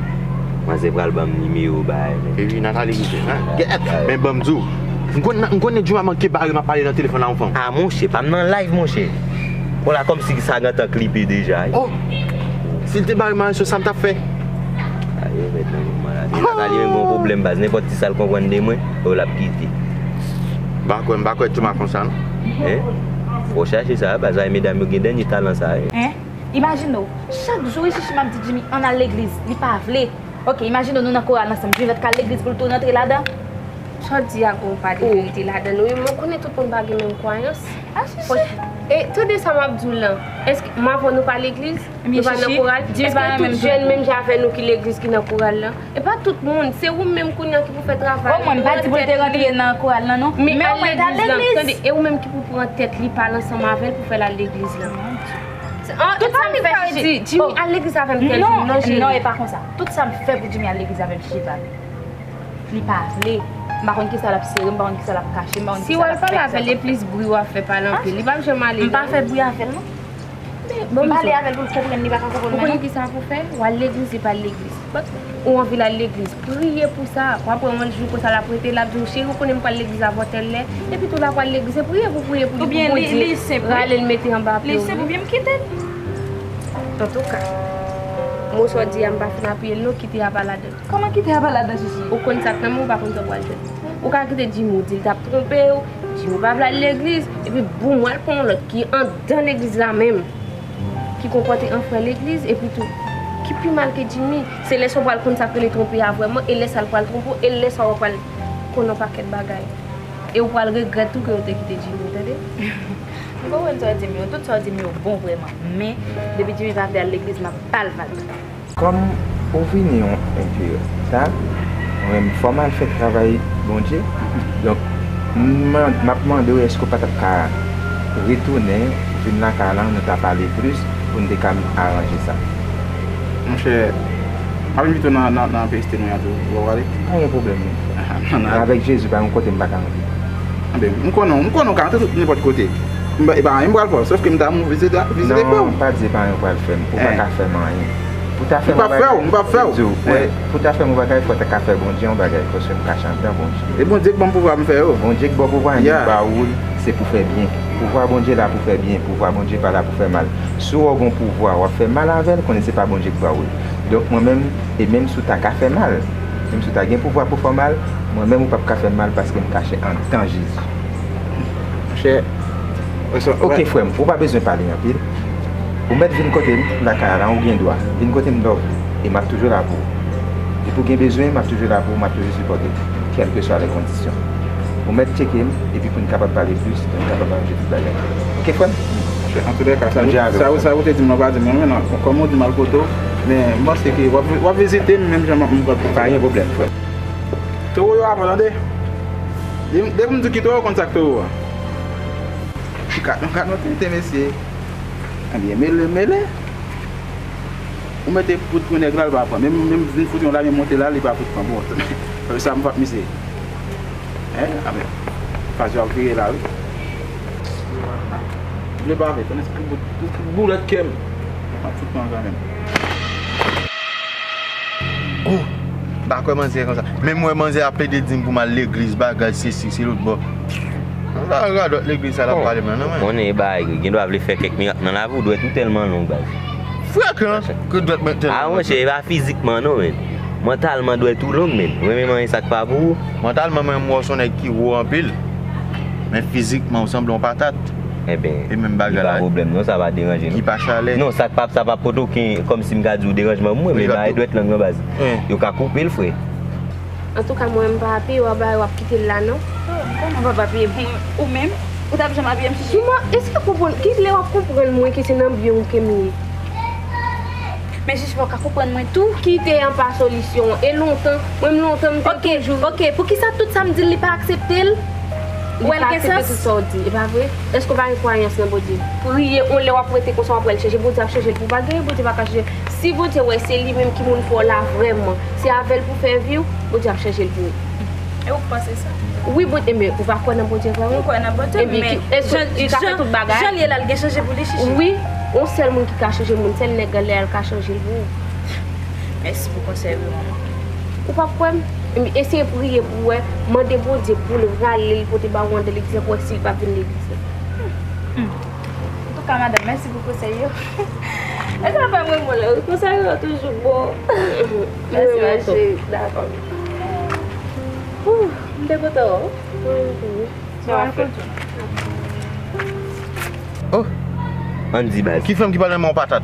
Manzè pral ban m nimewo, bay, men. Epi Nathalie rive, hein? Baz, baz. Men ban m di w, m konn, m konnen Juma manke bare m ap pale nan telefòn la yon fanm. Ah, monchè, pa m nan live, monchè. Bon, la, kòmsi sa gentan klipe deja, wi. Oh! Si l te bare m a reso, sa m t ap fè? Ayo, mèt nan moman la. Epi Nathalie menm gen yon pwoblèm, baz. Nenpòt ti sa l konprann de mwen, oh, l ap kite. M pa kwè, m pa kwè Juma konsa, non. Hein? Fò w chache sa, baz. Ay, medam yo gen dènye talan sa, wi. Hein? Imajine w, chak jou, wi, Chichi, m ap di Jimmy, ann al legliz. Li pa vle. Oke, imajine w, nou nan koral ansanm. Jimmy mèt ka al legliz pou l tou rantre ladan. Sa w di a gon pa de verite ladan l, wi, men w konnen tout moun pa gen menm kwayans. Ah, Chichi. E, tande sa m ap di w lan. Èske m avè w nou pa legliz? Nou pa nan koral? Èske tout jèn menm jan avè nou ki legliz ki nan koral lan? E pa tout moun, se ou menm kounye a ki pou fè travay. O, mwen, m pa di pou l te rantre nan koral lan, non. Men al legliz lan, tande, e ou menm ki pou pran tèt li, pale ansanm avè l pou fè l al legliz lan. Tout sa m fè, Jimmy, al legliz avè m tèl jou, non, Jimmy. Non, e pa konsa. Tout sa m fè pou Jimmy al legliz avè m, Jimmy pa vle. Li pa vle. M pa konn kisa l ap sere, m pa konn kisa l ap kache, m pa konn kisa l ap fè. Si w al pale avè l, e plis bri w ap fè, pale anpil. Li p ap janm ale, non. M pa fè bri avè l, non. M pale avè l pou l konprann, li pa ka konprann mwen, non. Ou konnen kisa pou fè? W al legliz, li pa al legliz. Ou anvi l al legliz, priye pou sa. W ap wè yon jou konsa l ap rete, l ap di w, cheri, ou konnen m pral legliz avè w tèl lè. Epi tou l ap al legliz, se priye pou priye pou li, pou Bondye rale l mete anba pye w. Li senp, oubyen m kite l. Antouka, mo sa w di a, m pa fin apiye l non, kite a pa ladan. Kòman kite a pa ladan, Chichi? Ou konn sa k nan men w, ou pa konn sa w pral jwenn. Ou ka kite Jimmy w di l t ap twonpe w, Jimmy w pa vle al legliz, epi boum, w al pran yon lòt ki anndan legliz la menm, ki konpòte an frè legliz, epi tou, ki pi mal ke Jimmy. Se lè sa w pral konn sa k rele twonpe a vrèman, e lè sa l pral twonpe w, e lè sa w pral konn yon pakèt bagay. E w pral regrèt tou ke w te kite Jimmy, tande? M konprann sa w di m yo, tout sa w di m yo bon vrèman. Men, depi Jimmy pa vle al legliz, m ap ba l vag. Kòm ou vini yon, yon enpe ta, mwen menm, fò m al fè travay Bondye. Donk, m, m ap mande w, èske w pa t ap ka retounen, vin lakay la, nou ta pale plis, pou n te ka aranje sa? Monchè, m ap envite w nan, nan, nan P S T nou an tou. Ou pral ale? Pa gen pwoblèm, non. Nan, nan. Avèk Jezi, pa gen kote m pa ka antre. Anben, m konnen, m konnen w ka antre tout nenpòt kote. M pa, e pa anyen m pral fè w, sòf ke m ta vle vizite, vizite frè w. Non, pa di e pa anyen w pral fè m. Ou pa ka fè m anyen. Pou ta fè m yon bagay, m p ap fè w, m p ap fè w. Pou ta fè m yon bagay, fò w ta ka fè Bondye yon bagay, paske m kache anndan Bondye. E Bondye k ban m pouvwa m fè yo. Bondye k ba w pouvwa, li k ba ou l, se pou fè byen. Pouvwa Bondye la pou fè byen, pouvwa Bondye pa la pou fè mal. Si w wè w gen yon pouvwa, w ap fè mal avè l, konnen se pa Bondye k ba ou l. Donk, mwen menm, e menm si w ta ka fè mal, menm si w ta gen pouvwa pou fè w mal, mwen menm ou p ap ka fè m mal paske m kache anndan Jezi. Monchè, ok, frè m, ou pa bezwen pale anpil. Ou mèt vin kote m lakay la, ou gen dwa. Vin kote m lè w vle. E m ap toujou la pou ou. Depi w gen bezwen, m ap toujou la pou ou, m ap toujou sipòte w, kèlkeswa lè kondisyon. Ou mèt tcheke m, epi pou n kapab pale plis, pou n kapab aranje tout bagay. Ok, frè m? Antoulèka, sa, sa, sa ou te di m nan, pa di m, men non, kòm ou di m al kote w, men m panse ke w ap, w ap vizite m, menm jan m ap, m pral. Pa gen pwoblèm, frè m. Towo yo avan, tande. Depi, depi m di w ki towo, w konn sa k towo a. Kat nou, kat nou tenten, mesye. Ebyen, mele, mele. Ou mete poud pou nèg la, li pa pran. Menm, menm vin fout yon lame monte la, li pa fout pran. Bon, sa m p ap misye. Hein? Amen. Faz yo ap vire la, wi. Vle pa vle, konnen se tout bout, tout boulèt kè m. M ap fout pran kanmenm. Oh, m pa kwè manzè konsa. Menm wè manzè ap plede di m pou m al legliz, bagay, sesi, se lòt bò. Sa radòt legliz sa l ap pale m nan, non, men. Konnen e bagay, gen dwa vle fè kèk mirak nan lavi w, dwèt ou tèlman long, baz. Frekan, ke dwèt mwen tèlman long. A, monchè, e pa fizikman, non, men. Mantalman, dwèt ou long, men. Ou renmen manyen sa k pa pou ou. Mantalman, mwen, m wè w se yon nèg ki wo anpil. Men fizikman, ou sanble yon patat. Enben, e menm bagay la, pa pwoblèm, non, sa pa deranje, non. Ki pa chalè. Non, sa k pa, sa pa pote okenn, kòmsi m ka di w deranjman pou mwen, men bagay dwèt lang nan, baz. Yo ka koupe l, frè. Antouka, mwen, m pa apiye w, w ap kite l la, non. Oh, kòman w p ap apiye mwen? Ou menm, ou t ap janm apiye m, Chichi? Kòman, èske w konprann, ki lè w ap konprann mwen ke se nan byen w ke m ye? Men Chichi, fò w ka konprann mwen tou. Kite an pa solisyon. E lontan, mwen, m lontan, m te toujou. Ok, ok, poukisa tout sa m di l, li pa aksepte l? Ou wè l gen sans? Li pa aksepte tout sa w di, e pa vre? Èske w pa gen kwayans nan Bondye? Priye, yon lè w ap rete konsa, w ap wè l chanje. Bondye ap chanje l pou w pa genyen, Bondye pa ka chanje. Si Bondye wè se li menm ki moun fè w la vrèman, se avè l pou fè vi w, Bondye ap chanje l pou ou. E ou k panse sa? Wi, Bondye, men ou pa kwè nan Bondye vrèman? M kwè nan Bondye, men èske li ka fè tout bagay? Jan l ye la, l gen chanje pou li, Chichi? Wi, yon sèl moun ki ka chanje moun, sèl nèg la, lè l ka chanje l pou ou. Mèsi pou konsèy ou, manman. Ou p ap kwè m? Eseye priye pou w wè, mande Bondye pou l rale l pote ba ou anndan legliz la pou w wè si l p ap vin legliz la. Hmm. Antouka, madanm, mèsi pou konsèy yo. Èske w ap fè m renmen w lè w konsèy yo toujou bon? Mèsi, ma cheri. Dakò. Ouh, m te kontan wè w. Oh, Andy, baz. Ki fanm ki pral renmen yon patat?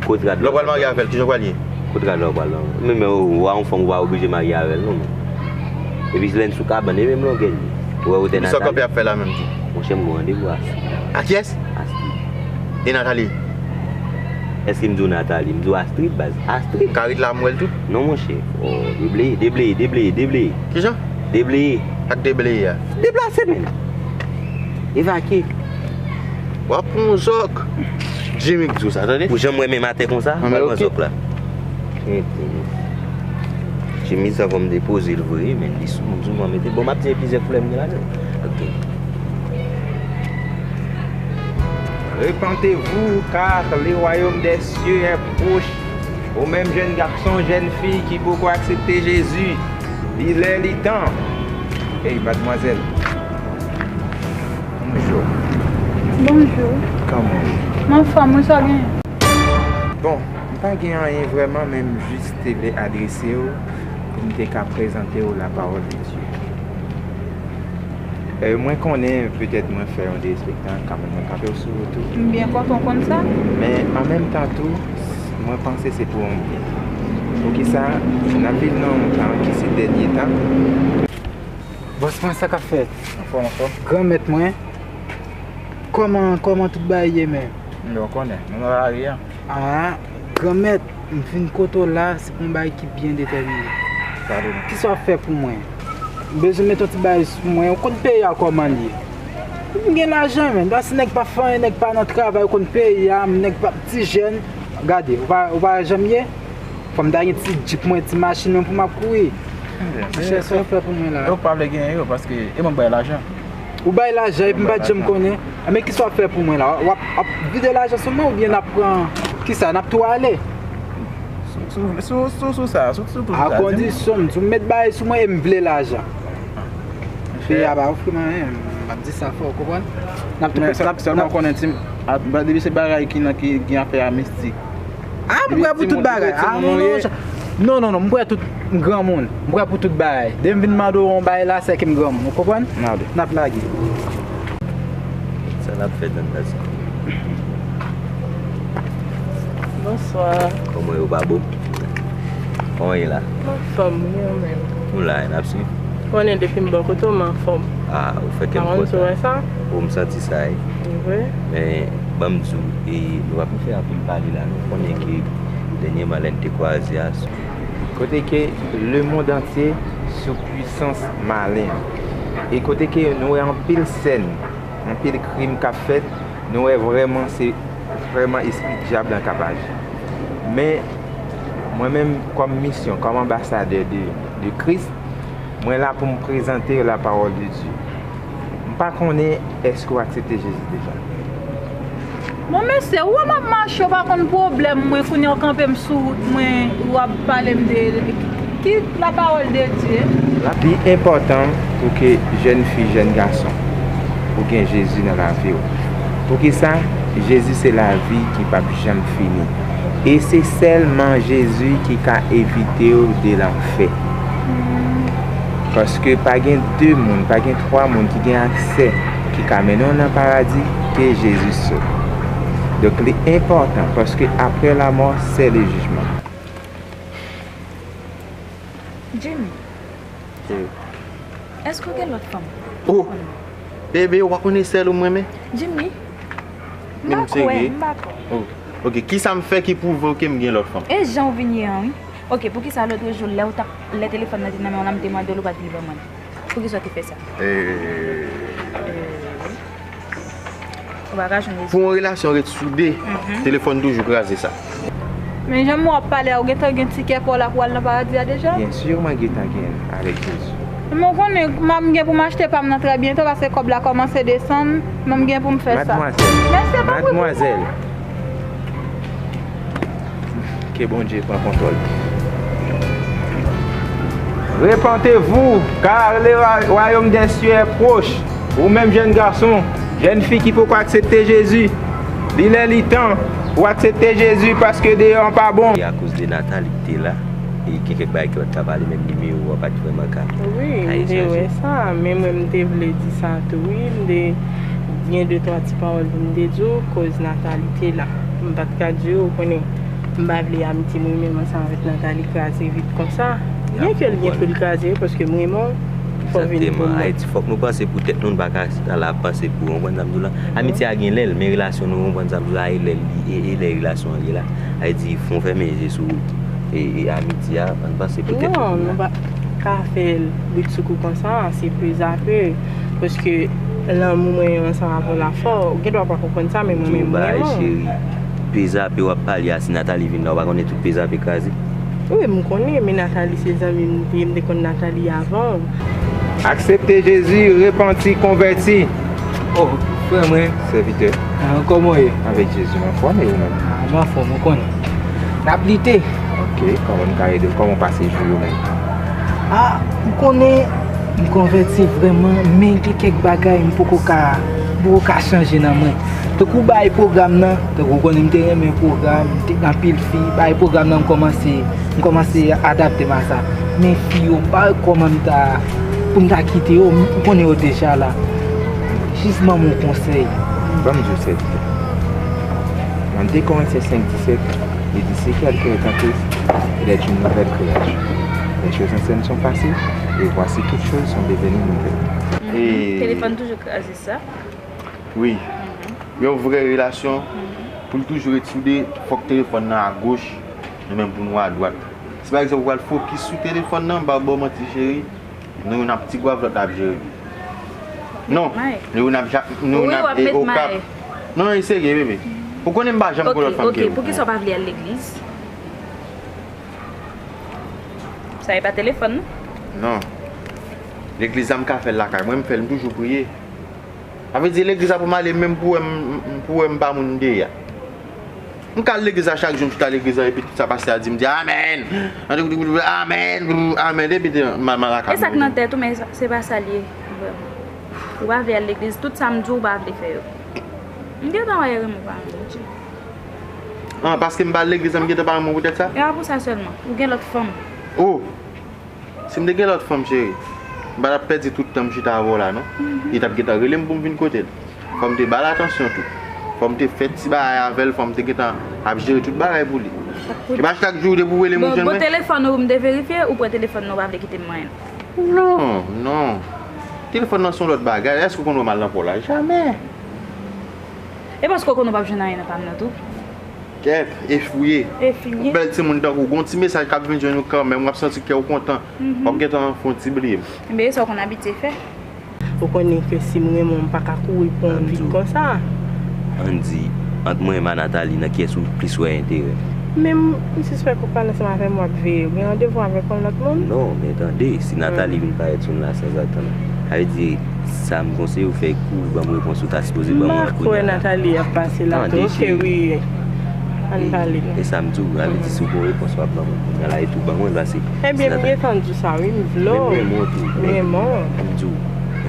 Kontra de lòt. Lè w pral marye avè l, kijan w pral ye? Kontra de lòt w pral la. Men, men, ou a yon fanm, ou pa oblije marye avè l, non, men. Epi lè n sou kabann, e menm longè l ye. Ou wè wotè Nathalie? Sa w kanpe ap fè la menm, di? Monchè, m gon randevou a Astrid. A kiyès? Astrid. E Nathalie? Èske m di w Nathalie? M di w Astrid, baz. Astrid. Karit la, m wè l tou. Non, monchè. Oh, debleye, debleye, debleye, debleye. Kijan? Debleye. Ak debleye a. Deplase, men. Evakye. W ap pran yon zòk. Jimmy k di w sa, tande? Ou janm wè menm atè konsa? Pral pran zòk la. Tenten. Chemiz sa fò m depoze l vre, men li sou moun souvan mete. Bon, m ap di plizyè koulè m gen ladan. Ok. Repentez-vous, car le royaume des cieux est proche. Aux mêmes jeunes garçons, jeunes filles qui beaucoup accepté Jésus, il est le temps. Hey, mademoiselle. Bonjou. Bonjou. Kòman w ye? M anfòm, wi, sa w genyen? Bon, m pa gen anyen vrèman, men m jis te vle adrese w pou m te ka prezante w lapawòl de Dye. E, mwen konnen petèt mwen fè yon derespektan, kanmenm mwen kanpe w sou wout ou. M byen kontan w konn sa. Men an menm tan tou, mwen panse se pou yon byen. Poukisa? N ap viv nan yon tan ki se dènye tan. Bòs mwen, sa k ap fèt? Anfòm, anfòm. Granmèt mwen, kòman, kòman tout bagay ye menm? M, ou konnen, nou nan lari a. Ah, Granmèt, m vin kote w la, se pou yon bagay ki byen detèmine. Pale non. Kisa w ap fè pou mwen? M bezwen met yon ti bagay sou mwen. Ou konn peyi a kòman l ye. M gen lajan, men. Paske nèg pa fè anyen, nèg pa nan travay, ou konn peyi a, nèg pa ti jèn. Gade, ou pa, ou pa wè jan m ye? Fò m ta gen ti djip mwen, ti machin mwen pou m ap kouri. Monchè, sa w fè pou mwen la? Yo pa vle genyen yo, paske e mwen k bay lajan. Ou bay lajan epi m pa t janm konnen. Mwen bay lajan. Men kisa w ap fè pou mwen la? W ap, ap vide lajan sou mwen oubyen n ap pran, kisa, n ap tou ale? Sou, sou, sou, sou, sou sa, sou, sou, sou sa, di m. A kondisyon, m di w m met bagay sou mwen e m vle lajan. Monchè. Peyi a pa ofri m anyen, m ap di sa fò, ou konprann? N ap tou, men n ap, sèlman n ap konnen ti m, a, depi se bagay ki nan, ki gen afè a mistik. Ah, m prè pou tout bagay. Ah, non, non, non, non, non, m prè tout, m granmoun. M prè pou tout bagay. Depi m vin mande w yon bagay la, se ke m granmoun. Ou konprann? N ale. N ap lage. Sa n ap fè tann la sa? Bonswa. Kòman yo, Babo? Kòman ye la? M anfòm, wi, ou menm? Nou la, n ap swiv. Konnen depi m bò kote w, m anfòm. Ah, ou fè kè m kontan. Pa konn si w wè sa? O, m santi sa, wi. Vre? Men, ban m di w, e, nou pa fin fè anpil pale la, non. Konnen ke dènyèman lè n te kwaze a, kote ke lemonn antye sou pwisans malen an. E kote ke nou wè anpil sèn, anpil krim k ap fèt, nou wè vrèman se vrèman espri dyab lan k ap aji. Men, mwen menm, kòm misyon, kòm anbasadè de, de Kris, mwen la pou m prezante lapawòl de Dye. M pa konnen èske w aksepte Jezi deja. Bon, mesye, ou wè m ap mache, ou pa konn pwoblèm mwen, kounye a w kanpe m sou wout mwen, w ap pale m de, de ki lapawòl de Dye? Li enpòtan pou ke jèn fi, jèn gason, ou gen Jezi nan lavi w. Poukisa? Jezi se lavi ki p ap janm fini. E se sèlman Jezi ki ka evite w de lanfè. Paske pa gen de moun, pa gen twa moun ki gen aksè, ki ka mennen w nan paradi, ke Jezi sèl. Donk, li enpòtan, paske apre lamò, c'est le jugement. Jimmy, èske w gen lòt fanm? Oh! Bebe, ou pa konnen sèl ou m renmen? Jimmy, m pa kwè, m pa kwè. Oh, ok, kisa m fè ki pwouve w ke m gen lòt fanm? E jan w vin ye an, wi. Ok, poukisa lòt jou, lè w t ap, lè telefòn nan te nan men w la, m te mande w, ou pa t vle ban mwen l? Poukisa w te fè sa? Eh. Ou pa ka jwenn rezon. Pou yon relasyon ret soude, telefòn toujou kraze sa. Men jan w ap pale a, ou gentan gen tikè pa w la pou w al nan paradi a deja? Byen si, mwen gentan gen avèk Jezi. Men w konnen, m ap gen pou m achte pa m nan trè byento, paske kòb la kòmanse desann, men m gen pou m fè sa. Madmwazèl. Men se pa pou... Madmwazèl. Ke Bondye pran kontwòl. Repentez-vous, car le wa-, royaume des cieux est proche. Ou menm jèn gason, jèn fi ki poko aksepte Jezi, li lè li tan pou aksepte Jezi paske deyò an pa bon. E akoz de Nathalie ki te la, e gen kèk bagay ke yo pa t ka pale, menm nimewo a pa t vrèman ka, wi, ka echanje. M te wè sa, men mwen m te vle di sa tou, wi, m te gen de twa ti pawòl pou m te di w, koz Nathalie te la. M pa t ka di w, ou konnen, m pa vle amitye mwen menm ansanm avèk Nathalie kraze vit konsa. Byenke l gen pou l kraze, paske m renmen w, fò w vin pou mwen. Egzakteman. Ayiti, fòk nou panse pou tèt nou, nou pa ka al ap panse pou, ou konprann sa m di w la? Amitye a gen lè l, men relasyon nou, ou konprann sa m di w la, e lè l, e, e lè relasyon an ye la. Sa vle di, fò w fèmen je sou, e, e amitye a, ann panse pou tèt nou. Non, nou pa ka fè l britsoukou konsa, se pezapè. Paske lanmou mwen ansanm avè w la fò. Ou gen dwa pa konprann sa, men mwen menm, m renmen w. Di yon bagay, cheri. Pezapè w ap pale a, si Nathalie vin la, ou pa konnen tout pezapè kraze? Wi, m konnen, men Nathalie se zanmi m te ye, m te konn Nathalie avan w. Aksepte Jezi, repanti, konvèti. Oh, frè mwen. Sèvitè. Ah, kòman w ye? Avèk Jezi, m anfòm, e ou menm? Ah, m anfòm, ou konnen. N ap lite. Ok, kòman m ka ede w? Kòman w pase jou yo menm? Ah, m konnen m konvèti vrèman, men gen kèk bagay m poko ka, m poko ka chanje nan mwen. Tankou bay pwogram nan, tankou w konnen m te renmen pwogram, m te gen anpil fi, bay pwogram nan m kòmanse, m kòmanse adapte m a sa. Men fi yo, m pa wè kòman m ta, pou m ta kite yo, m konnen yo deja la. Jis ban m yon konsèy. Ban m di w sèt. Nan de Korentyen senk disèt, li di, si kèlken est en Christ, il est une nouvelle créature. Les choses anciennes sont passées, et voici toutes choses sont devenues nouvelles. E telefòn toujou kraze sa. Wi. Yon vrè relasyon, pou l toujou ret soude, fòk telefòn nan agoch, nou menm pou nou adwat. Si pa egzanp ou pral fokis sou telefòn nan, m pa ba w manti cheri, nou youn ap Tigwav, lòt la ap Jeremi. Non, nou youn ap Ja-, nou youn ap e Okap. Non, non, e serye, bebe. Ou konnen m pa janm gon lòt fanm ke ou. Poukisa w pa vle al legliz? Sa e pa telefòn, non? Non. Legliz la m ka fè l lakay mwen, m fè l, m toujou priye. Sa vle di legliz la pou m ale menm pou wè m, pou wè m pa moun m te ye a. M ka al legliz la chak jou, m chita legliz la epi tout sa pastè a di m di amèn. Amèn, amèn, epi m al lakay mwen. E sa k nan tèt ou, men se pa sa l ye vrèman. Ou pa vle al legliz, tout sa m di w ou pa vle fè yo. M gentan wè erè m ou pa renmen Bondye. Ah, paske m pa al legliz la, m gentan pa renmen w poutèt sa? E pa pou sa sèlman. Ou gen lòt fanm. Oh! Si m te gen lòt fanm, cheri, m pa t ap pèdi tout tan m chita avè w la, non. Li t ap gentan rele m pou m vin kote l. Fò m te ba l atansyon tou. Fò m te fè ti bagay avè l, fò m te gentan ap jere tout bagay pou li. E pa chak jou depi w rele m ou jwenn mwen. Bon, telefòn ou, m te verifye, ou pran telefòn nan, ou pa vle kite m manyen l. Non, non. Telefòn nan se yon lòt bagay. Èske w konn wè m al nan pa w la? Jamè. E paske w konn ou p ap jwenn anyen nan pa m nan tou? Kèt, e fouye. E fouye. Yon bèl timoun tankou w, gon ti mesaj k ap vin jwenn ou kanmenm, w ap santi kè w kontan. W ap gentan fè yon ti bliye m. Enben, e sa w konn abitye fè. Ou konnen ke si m renmen w, m pa ka kouri pran w vit konsa. Ann di, ant mwen menm a Nathalie, nan kiyès ou plis wè enterè? Men m, m sispèk ou pale ansanm avè m, w ap veye. Ou gen randevou avèk yon lòt moun? Non, men tande, si Nathalie vin parèt sou m la sanzatann, sa vle di, sa m konseye w fè, kou ban m repons ou ta sipoze ban mwen kounye a la. M pa kwè Nathalie ap pase la tou. Tande, cheri. Ann pale. E sa m di w, sa vle di si w gon repons w ap ban mwen kounye a la, e tou ban mwen l, paske si Nathalie. Ebyen, m gentan di w sa, wi, m vle w. Men m renmen w tou. M renmen w. M di w,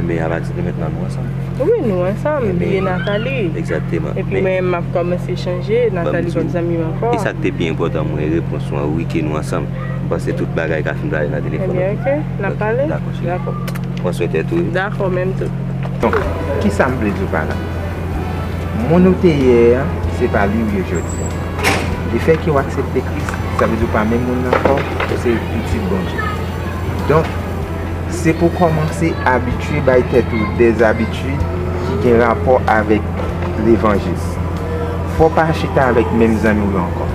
enben, apati de mentnan, nou ansanm. Wi, nou ansanm, li e Nathalie. Egzakteman. Epi mwen, m ap kòmanse chanje, Nathalie pa t zanmi m ankò. E sa k te pi enpòtan, mwen, repons ou an, wi, ke nou ansanm. M panse tout bagay ka fin pale nan telefòn. Ebyen, ok, n ap pale. Dakò, cheri. Dakò. Pran swen tèt ou, wi. Dakò, menm tou. Donk, kisa m vle di w pa la? Moun ou te yè a, se pa li w ye jodi a. Lefètke w aksepte Kris, sa vle di w pa menm moun nan ankò, ou se pitit Bondye. Donk, se pou w kòmanse abitye bay tèt ou dèzabitid ki gen rapò avèk levanjil. Fò w pa chita avèk menm zanmi w yo ankò.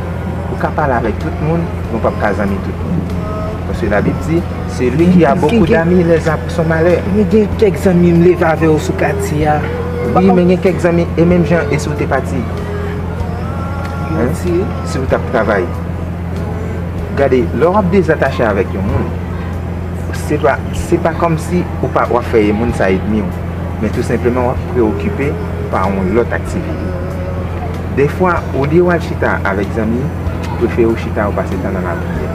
Ou ka pale avèk tout moun, men w p ap ka zanmi tout moun. Paske Labib di, celui qui a beaucoup d'amis les a pour son malheur. Men gen kèk zanmi m leve avè yo sou katye a. Wi, men gen kèk zanmi, e menm jan, e si w te pati? Hein? Si w t ap travay. Gade, lè w ap dezatache avèk yon moun, se pa, se pa kòmsi ou pa, w ap fè moun sa ènmi w, men tou senpleman w ap preokipe pa yon lòt aktivite. Defwa, olye w al chita avèk zanmi, prefere w chita ou pase tan nan lapriyè.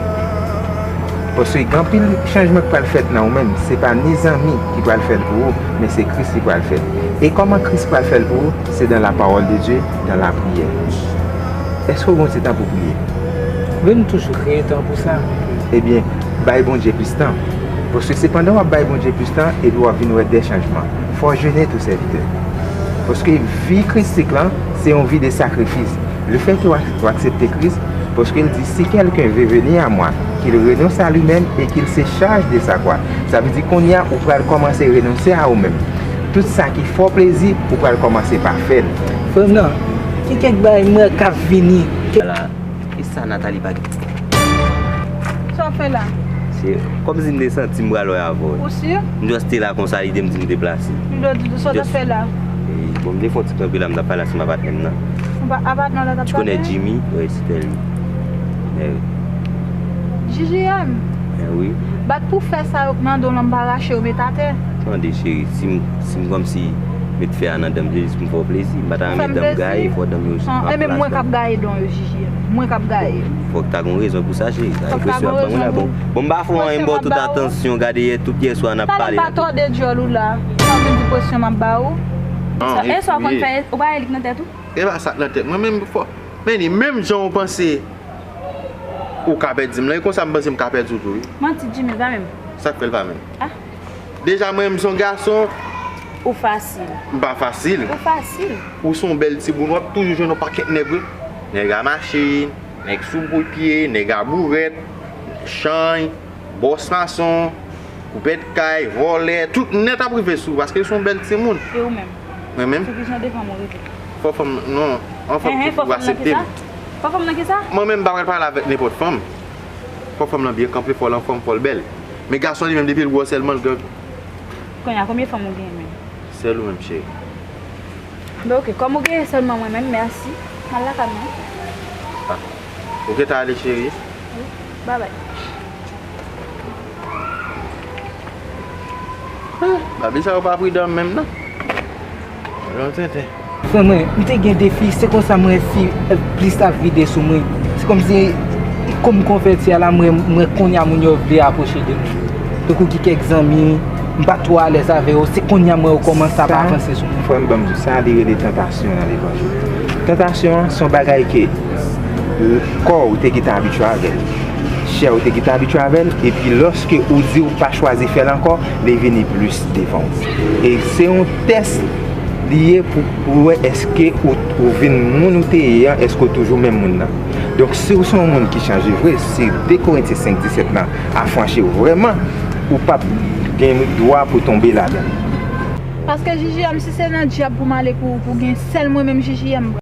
Paske gen anpil chanjman k pral fèt nan ou menm, se pa ni zanmi ki pral fè l pou ou, men se Kris ki pral fè l. E kòman Kris pral fè l pou ou? Se dans la parole de Dieu, dans la prière. Èske w gen ti tan pou priye? Wi, m toujou kreye tan pou sa. Ebyen, bay Bondye plis tan. Paske se pandan w ap bay Bondye plis tan, epi w ap vin wè de chanjman. Fò w jene tou, sèvitè. Paske vi kristik lan, se yon vi de sakrifis. Lefètke w ak-, w aksepte Kris, paske l di, si quelqu'un veut venir à moi, qu'il renonce à lui-même et qu'il se charge de sa croix. Sa vle di, kounye a, ou pral kòmanse renonse a ou menm. Tout sa ki fè w plezi, ou pral kòmanse pa fè l. Frè m nan, gen kèk bagay m wè k ap vini. Ala, e sa Nathalie pa gen. Sa w fè la? Se kòmsi m te santi m pral wè avè w. Ou si? M just te la konsa, lide m di m deplase. M dwe di w sa w t ap fè la. E, bon, m te fè yon ti kanpe la, m t ap pale ansanm ak patnè m nan. Ou pa, a patnè w la t ap pale? Tu connais Jimmy? Wi, se te li. Mèwi. J J M. Mèwi. Bat pou fè sa yo k nan do w lan, m pa rache yo met atè. Tande, cheri, si m, si m kòmsi met fè a nan dan m, se jis pou m fè w plezi. M pa ta renmen dan m gaye, fò dan m yo an plas. Enben, mwen k ap gaye dan w yo, J J M. Mwen k ap gaye yo. Fòk ta gon rezon pou sa, cheri. Sa enpresyon w ap ban mwen la. Bon, bon, m pa fè w anyen, m ba w tout atansyon. Gade, yè, tout yè swa n ap pale. Talè m pa tòde djòl ou la. Sa w vin di presyon m ap ba ou? Non, e sa w konn fè, ou pa wè li k nan tèt ou? E pa sa k nan tèt mwen menm, fò. Men li, menm jan ou panse ou ka pèdi m lan, e konsa m panse m ka pèdi w tou, wi. Manti, Jimmy, pa menm. Sa k fè l pa menm? Ah. Deja, mwen menm, m se yon gason. Ou fasil. M pa fasil. Ou fasil. Ou se yon bèl timoun, w ap toujou jwenn yon pakèt nèg, wi. Nèg a machin, nèg sou bout pye, nèg a bourèt, chanj, bòs mason, koupèt kay, vòlè, tout nèt ap rive sou ou, paske li se yon bèl timoun. E ou menm? Mwen menm? Sou ki jan de fanm ou rive? Fò fanm, non, an fanm ki pou aksepte m. Fò fanm nan kisa? Mwen menm, m pa pral pale avèk nenpòt fanm. Fò fanm nan byen kanpe, fò l anfòm, fò l bèl. Men gason li menm, depi l gwòs sèlman, l gen. Kounye a, konbyen fanm ou genyen menm? Sèl ou menm, cheri. Ben, ok, kòm ou genyen sèlman mwen menm, mèsi. M al lakay mwen. Ah. Ou gentan ale, cheri? Wi. Babay. Ah, Babi, sa yo pa pridan menm, non. Yon tenten. Frè mwen, m te gen de fi, se konsa m wè fi plis ap vide sou mwen. Se kòmsi, kou m konvèti a la, m wè, m wè kounye a moun yo vle apwoche de mwen. Tankou gen kèk zanmi, m pa twò alèz avè yo, se kounye a m wè yo kòmanse ap avanse sou mwen. Frè m, ban m di w, sa li rele tantasyon nan levanjil. Tantasyon an se yon bagay ke kò w te gentan abitye avè l, chè w te gentan abitye avè l, epi lòske ou di w pa chwazi fè l ankò, li vini plis devan w. E se yon tès li ye pou, pou wè èske ou, ou vin moun ou te ye an, èske w toujou menm moun nan. Donk, si w se yon moun ki chanje vre, si de Korentyen senk disèt lan afranchi w vrèman, ou p ap gen dwa pou tonbe ladan l. Paske J J M, si se nan dyab pou m ale pou, pou gen sèl mwen menm J J M.